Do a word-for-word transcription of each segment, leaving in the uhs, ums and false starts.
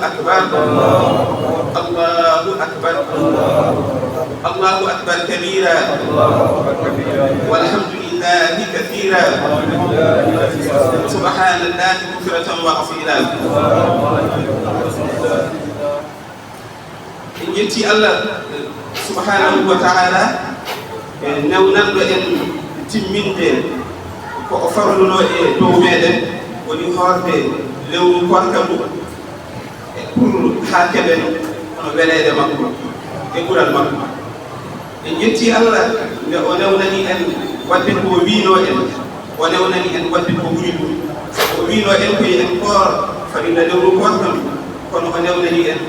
أكبر. الله أكبر. الله أكبر كبيرا. والحمد لله كثيرا. سبحان الله بكرة وأصيلا. En njetti Allah subhanahu wa ta'ala, e newnanɗo en timminde ko o farluno e dow meɗen, woni hoorde lewru koorka ndu, e pour haa keɓen hono weleede makko e ɓural makko. En njetti Allah nde o newnani en waɗde ko o wiino en, o newnani en waɗde ko ɓuri ɗum. O wiino en ko yo en koor farilla lewru koorka ndu, kono o newnani en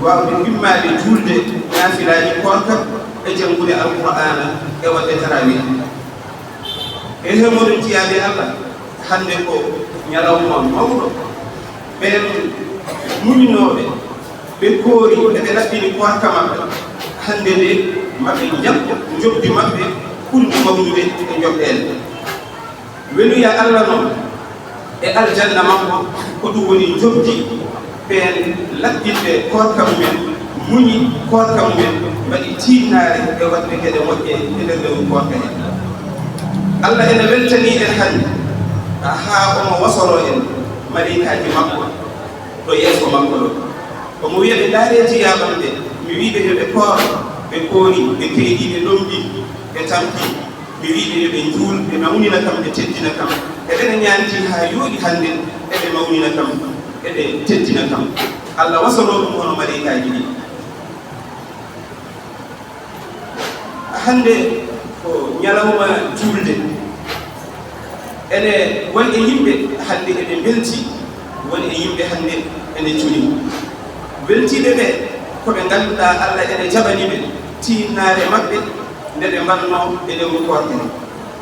waawde timmaade juulde naafilaaji koorka e janngude Alqur'aana e waɗde tarawih. E he moɗon jiyaaɓe Allah, hannde ko ñalawma mawɗo. Ɓeen muñnooɓe, ɓe koori, ɓe ɓe laɓɓini koorka maɓɓe, hannde nde maɓe njaɓɓo njoɓdi maɓɓe ɓurndi mawnude e njoɓɗeele. Weluya Allah noon e aljanna makko, ko ɗum woni njoɓdi ɓeen laɓɓinɓe koorka mumen, muñi koorka mumen, mbaɗi tiinnaare e waɗde geɗe moƴƴe e nder lewru koorka hee. Allah ene weltanii en hannde, haa omo wasoroo en maleykaaji makko ɗo yeeso makko ɗo. Omo wiya ɓe, "Ndaaree jiyaaɓe am ɓe, mi wii ɓe yo ɓe koor, ɓe koori, ɓe keeɗi, ɓe lombi, ɓe tampi." Mi wii ɓe yo ɓe njuul, ɓe mawnina kam, ɓe teddina kam. Eɓe ñaanti haa yooɗi hannde, eɓe mawnina kam, eɓe teddina kam. Allah wasoroo ɗum hono maleykaaji ɗi. Hannde ko ñalawma juulde. Ene won e yimɓe hannde eɓe mbelti, won e yimɓe hannde ene cuni. Weltiiɓe ɓe ko ɓe ngannduɗaa Allah ene jaɓani ɓe tiinnaare maɓɓe nde ɓe mbaɗnoo e lewru koorka.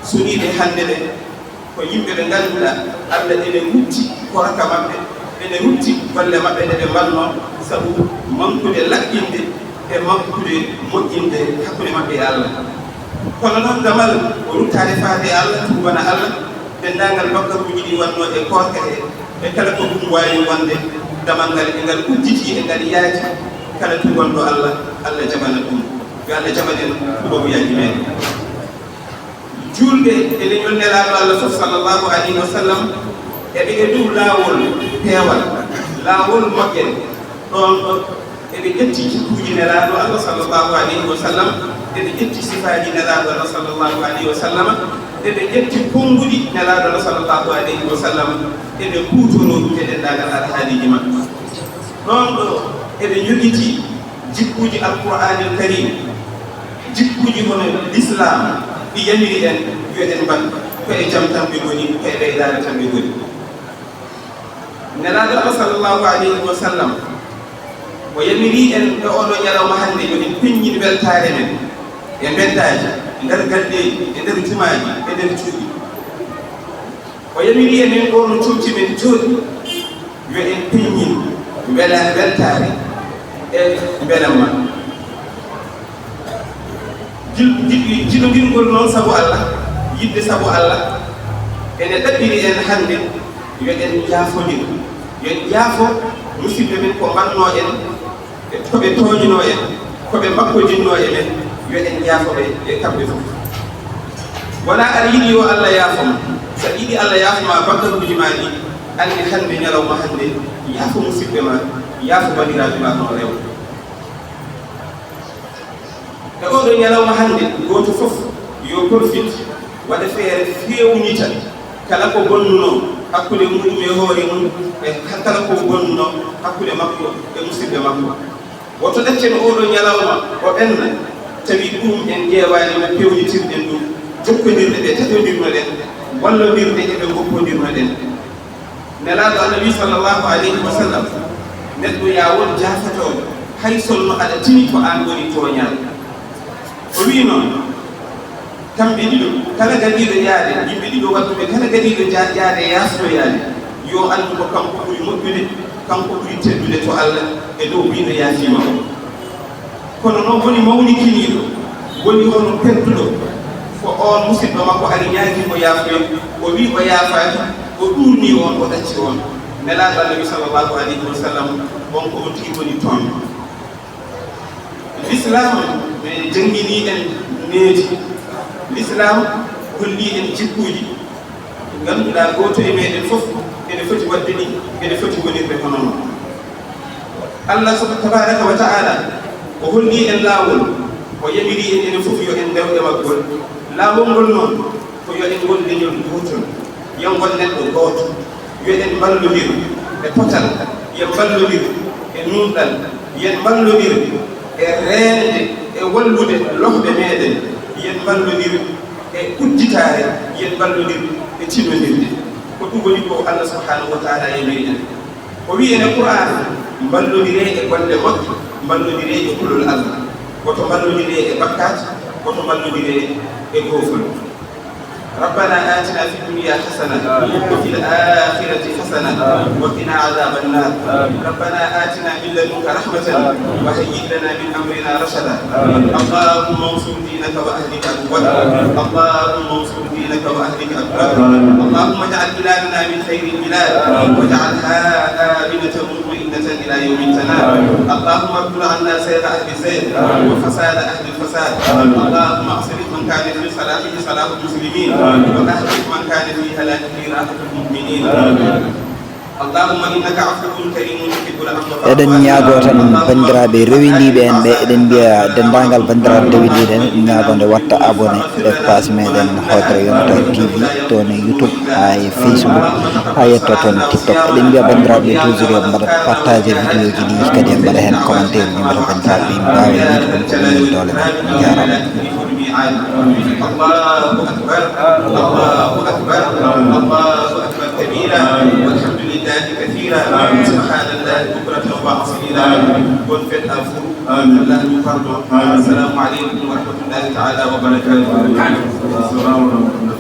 Suniiɓe hannde ɓe ko yimɓe ɓe ngannduɗaa Allah ene rutti koorka maɓɓe, ene rutti golle maɓɓe ɗe ɓe mbaɗnoo, sabu mankude laɓɓinde e mankude moƴƴinde hakkunde maɓɓe e Allah. Kono noon, damal ko ruttaade faade e Allah, tuubana Allah denndaangal bakkaruuji ɗi waɗnoo e koorka he, e kala ko ɗum waawi wonde, damal ngal e ngal udditi e ngal yaaji, kala tuubanɗo Allah, Allah jaɓana ɗum. Yo Allah jaɓan en tuubabuyaaji men. Juulɓe e leñol Nelaaɗo Allah fof, sallallahu alayhi wa sallam, eɓe e dow laawol peewal, laawol moƴƴere. Ɗoon ɗo eɓe ƴetti jikkuuji Nelaaɗo Allah, sallallahu alayhi wa sallam, eɓe ƴetti sifaaji Nelaaɗo Allah, sallallahu alayhi wa sallam, eɓe ƴetti konnguɗi Nelaaɗo Allah, sallallahu alayhi wa sallam, eɓe kuutoroo ɗum e denndaangal alhaaliiji maɓɓe. Ɗoon ɗo eɓe njogiti jikkuuji Alqur'aanil Kariim, jikkuuji hono Lislaam, ɗi yamiri en yo en mbaɗ, ko e jam tan ɓe ngoni, ko e ɓeydaare tan ɓe ngoni. Nelaaɗo Allah, sallallahu alayhi wa sallam, o yamiri en e oɗo ñalawma hannde yo en peññin weltaare men e mbeddaaji, e nder galleeji, e nder jumaaji, e nder cuuɗi. O yamiri en, en ɗo no cuuɗi men jooɗi, yo en peññin mbela-, weltaare e mbelamma. Jil-, jiɗ-, jiɗondirgol noon sabu Allah, yiɗde sabu Allah, ene ɗaɓɓiri en hannde yo en njaafondir, yo en njaafo musidɓe men ko mbannoo en, e ko ɓe tooñinoo en, ko ɓe mbakkodinnoo e men, yo en njaafo ɓe e kamɓe fof. Wonaa aɗa yiɗi yo Allah yaafo ma, so aɗa yiɗi Allah yaafo ma bakkaruuji ma ɗi, anndi hannde, ñalawma hannde, yaafo musidɓe ma, yaafo banndiraaɓe ma hono rewɓe. E oɗo ñalawma hannde, gooto fof yo profit, waɗa feere feewnita kala ko bonnunoo hakkunde muɗum e hoore mum, e kala ko bonnunoo hakkunde makko e musidɓe makko. Woto ɗaccen oɗo ñalawma o ɓenna, tawi ɗum en ƴeewaani no peewnitirɗen ɗum, jokkondirɗe ɗe taƴondirnoɗen, wallondirɗe ɗe ngoppondirnoɗen. Nelaaɗo Annabi, sallallahu alayhi wa sallam, neɗɗo yaa won jaafatooɗo, hay sonno aɗa tini ko aan woni tooñaaɗo. O wii noon, kamɓe ɗiɗo, kala gadiiɗo yaade, yimɓe ɗiɗo waɗtuɓe, kala gadiiɗo ja-, yaade yaafnoyaade, yo anndu ko kanko ɓuri moƴƴude, kanko ɓuri teddude to Allah e dow wiiɗo yaafiima o. Kono noon woni mawnikiniiɗo, woni hono perduɗo, ko oon musidɗo makko ari ñaagii mo yaafuya, o wii o yaafaaki, o ɗuurnii oon, o ɗacci oon. Nelaaɗo Annabi sallallahu alayhi wa sallam, on ko on tigi woni tooño. L'islam ɓe janngini en needi. L'islam holli en jikkuuji ɗi ngannduɗaa gooto e meɗen fof ene foti waɗde ɗi, ene foti wonirde hono non. Allah sub-, tabaraka wa ta'ala o holli en laawol, o yamiri en enen fof yo en ndew e maggol. Laawol ngol noon ko yo en ngon leñol gootol, yo ngon neɗɗo gooto, yo en mballondir e potal, yo en mballondir e nuunɗal, yo en mballondir e reende e wallude lohɓe meɗen, yo en mballondir e udditaare, yo en mballondir e tinondirde. Ko ɗum woni ko Allah subhanahu wa ta'ala yamiri en. O wi'i en e Qur'aana, mballondiree e golle moƴƴe, mballondiree e kulol Allah. Woto mballondiree e bakkaat, woto mballondiree e goofol. ربنا آتنا في الدنيا حسنة وفي الآخرة حسنة وقنا عذاب النار. ربنا آتنا من لدنك رحمة وهيئ لنا من أمرنا رشدا. اللهم انصر دينك وأهلك عدوك. اللهم انصر دينك وأهلك عدوك. اللهم اجعل بلادنا من خير البلاد واجعلها آمنة مطمئنة إلى يوم التناد. اللهم ارد عنا سير أهل الزيغ وفساد أهل الفساد. اللهم أصلح من كان في صلاحه صلاح المسلمين وأهلك من كان في هلاكه راحة المؤمنين. اللهم إنك عفو كريم تحب العفو فاعف عنا. Eɗen ñaagoo tan banndiraaɓe rewindiiɓe en ɓe, eɗen mbiya denndaangal banndiraaɓe rewindiiɓe en, ñaagoonde watta abonné, ɓe paas meɗen Hoodere Yonta T V, toon e YouTube, haa e Facebook, haa yetto toon e TikTok. Eɗen mbiya banndiraaɓe toujours yo ɓe mbaɗa partager vidéo ji ɗi, kadi en mbaɗa heen commentaire ji, mbiyata banndiraaɓe ɓe mbaawa yiide ɗum ko ɗum woni doole men. Jaaraama. الله أكبر، الله أكبر، الله أكبر كبيرا، والحمد لله كثيرا، سبحان الله بكرة وأصيلا. Bonne fête à vous. Amin. Allah nous pardonne. Amin. Assalamu alaikum wa rahmatullahi ta'ala wa barakatuh. Wa alaikum assalam wa rahmatullah.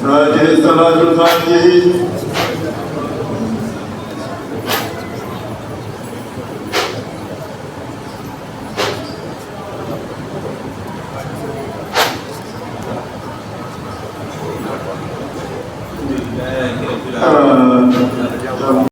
Fatiha, salatul Fatihi.